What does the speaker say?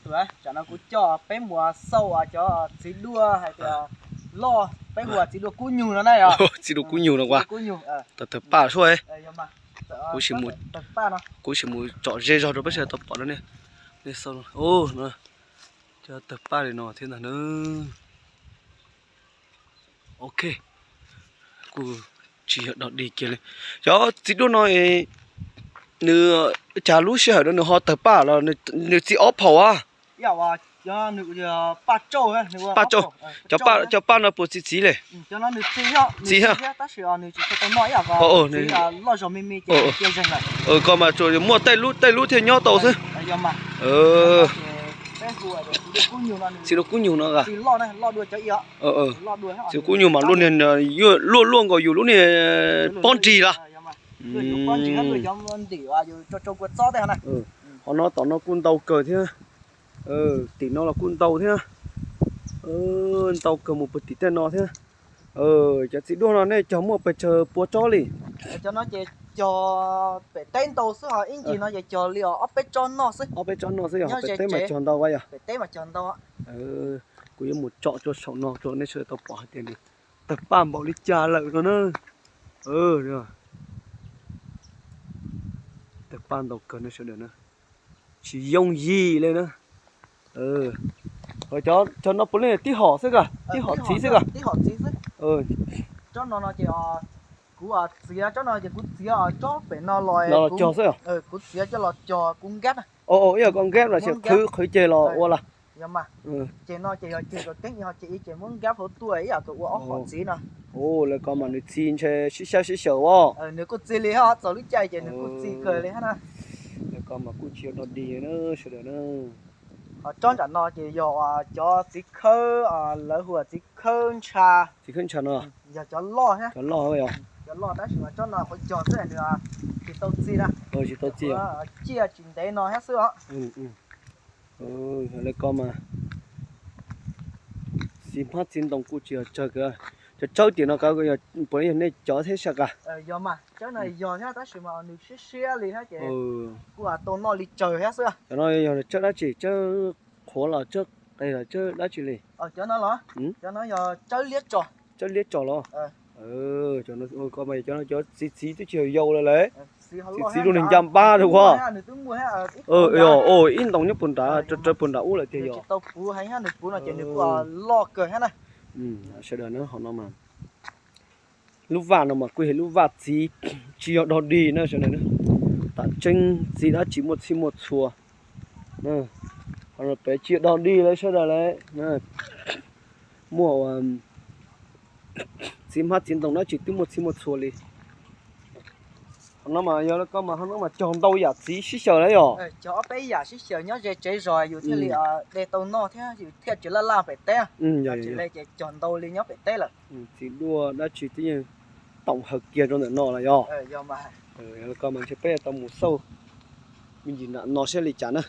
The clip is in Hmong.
Tam no kuv coj peb mus xauj cov txiv duaj hais tias loj, peb hu ua txiv duaj kub nyug no na yog. Txiv duaj kub nyug no, txiv duaj kub nyug, tawg paj suab. Kuv sim mus tsom ze zog rau peb sawv daws tau pom no ne. Nej xauj, cov tawg paj li no thiab ntag na. Ok, kuj tsis yog dog dig kiag li. Cov txiv duaj no nws, cas lub sij hawm no nws ho tawg paj los nws txi ob phaum a? Paj, cov paj no puas txi txiv li? Txi thiab. Koj mas tsuas muaj tej lub tej lub thiaj nyob tau xwb. Txiv duaj kub nyug no, txiv duaj kub nyug mas luaj niag, luaj luaj nkaus yus lub niag pob nrig lawm. Ho no tom no kuj ntau kawg thiab. Tim no los kuj ntau thiab. Ntau kawg mus puag tim tej no thiab. Cov txiv duaj no nej cog muaj pes tsawg pua tsob li? Cov no ces cog pem teb ntau xwb, ho ib ncig no ces cog li ob peb tsob noj xwb. Ob peb tsob noj xwb, yog pem teb mas cog ntau a yog? Pem teb mas cog ntau. Kuv yuav mus tsom rau saum no rau nej sawv daws tau pom hais tias nws tawg paj npaum li cas lawm no na. Tawg paj ntau kawg nej sawv daws na. Tsis yooj yim li na. Cov no puav leej tib hom xwb ka, tib hom txiv xwb ka. Tsob no no ces kuv txiav, tsob no ces kuv txiav tsob pem no los cog xwb. Kuv txiav coj los cog kuv nkab. Ib yam koj nkab los sis qhwv qhwv ceg los ua los? Ces no ces yog ceg kom keeb, yog ceg ib ces muab nkab hauv tuaj ib yam kom ua ob hom txiv no. Lawv ko mas nws txi ntshe sib xyaw sib xyaw os. Nws kuj txi li hab, txog lub caij ces nws kuj txi kawg li hab na. Lawv ko mas kuj tsis yog dog dig na sawv daws na. Ho tsob nram no ces yog cov txiv khawb, lawv hu ua txiv khawb ntsha. Txiv khawb ntsha no yog cov loj thiab. Cov loj, cov loj tab sis mas tsob no qhuav cog xwb nws tsis tau txi na. Tsis tau txi, ciaj tsis ntev no thiab xwb os. Lawv ko mas txiv hmab txiv ntoo kuj tsis yog tsawg kawg. Cov tsawb tim no puav leej yog nej cov thiab sab ka? Yog mas, tsawb no yog thiab tab sis mas nws siab siab li thiab ces kuj tau noj li tsawg thiab xwb. Cov no yog tsawb dab tsi, tsawb qhuav los tsawb qe los tsawb dab tsi li? Cov no los, cov no yog tsawb liab tso. Tsawb liab tso los? Cov no cov txiv txiv twb tsis yog yau lawm lauj. Txiv txiv rau nws ncaj npab rau ua. Ib ntoo nyob puag nrad, raws puag nrad ub lawm tiag yog. Tsis tau puv heev, nws puv no ces nws kuj loj kawg thiab na. Sawv daws na, ho no mas lub vaj no mas kuj yog lub vaj txiv, tsis yog dog dig na sawv daws na. Tam tseeb txiv dab tsi muaj txhij muaj txhua. Ho no pem tsis yog dog dig lawm sawv daws lawm. Muaj ua txiv hmab txiv ntoo dab tsi twb muaj txhij muaj txhua li. Ho no mas yog lawv ko mas ho no mas cog ntau yam txiv sib xyaw na yog? Cog ob peb yam sib xyaw nyob ze tsev zos yus thiaj li de tau noj thiab yus thiaj tsis laj laj pem teb. Tsis li ces cog ntau li nyob pem teb lawm. Txiv duaj dab tsi twb yeej toom hawm kiag rau ntawm no los yog? Lawv ko mas ntshe peb tau mus xauj me ntsis nram no saib li cas na.